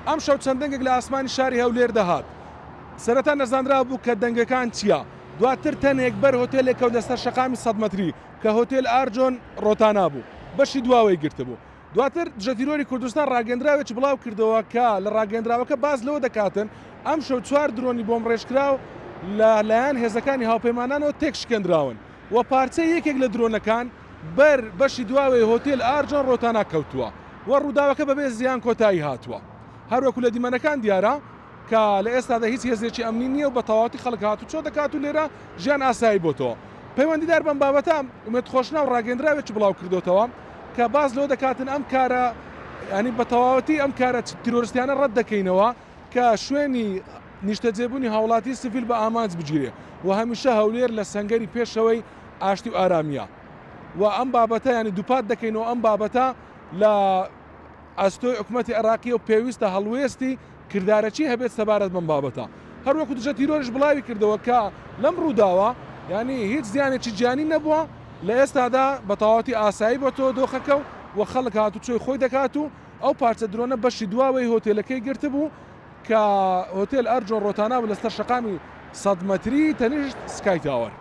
ئەمشەو چەند دەنگێک لە ئاسمانی شاری هەولێر دەهات. سەرەتا نەزانراو بوو کە دەنگەکان چییە. دواتر تەنێک بەر هۆتێلێک کەوت لەسەر شەقامی سەد مەتری کە هۆتێل ئارجۆن ڕۆتانا بوو، بەشی دواوەی گرتبوو. دواتر دژەتیرۆری کوردستان ڕاگەیەندراوێکی بڵاو کردەوە کە لە ڕاگەیەندراوەکە باس لەوە دەکاتن ئەمشەو چوار درۆنی بۆمبڕێژکراو لە لایەن هێزەکانی هاوپەیمانانەوە تێکشکێندراون و پارچەی یەکێک لە درۆنەکان بەر بەشی دواوەی هۆتێل ئارجۆن ڕۆتانا کەوتووە و ڕووداوەکە بەبێ زیان کۆتایی هاتووە. هەروەکو لە دیمەنەکان دیارە کە لە ئێستادا هیچ هێزێکی ئەمنی نییە و بە تەواوەتی خەڵک هاتوچۆ دەکات و لێرە ژیان ئاسایی بۆتەوە. پەیوەندیدار بەم بابەتە ئومێد خۆشناو ڕاگەیەندراوێکی بڵاوکردۆتەوە کە باس لەوە دەکاتن ئەم کارە یانی بە تەواوەتی ئەم کارە تیرۆرستیانە ڕەت دەکەینەوە کە شوێنی نیشتەجێبوونی هاوڵاتی سڤیل بە ئامانج بگیرێ و هەمیشە هەولێر لە سەنگەری پێشەوەی ئاشتی و ئارامییە و ئەم بابەتە یانی دووپات دەکەینەوە ئەم بابەتە لە ئەستۆی حکومەتی عێراقیە و پێویستە هەڵوێستی کردارەکی هەبێت سەبارەت بەم بابەتە. هەروەکو دژە تیرۆریش بڵاوی کردەوە کە لەم ڕووداوە یانی هیچ زیانێکی گیانی نەبووە، لە ئێستادا بە تەواوەتی ئاسایی بۆتەوە دۆخەکە و خەڵک هاتوچۆی خۆی دەکات و ئەو پارچە درۆنە بەشی دواوەی هۆتێلەکەی گرتبوو کە هۆتێل ئەرجۆن ڕۆتانا بوو لەسەر شەقامی سەد مەتری تەنیشت سکای تاوەر.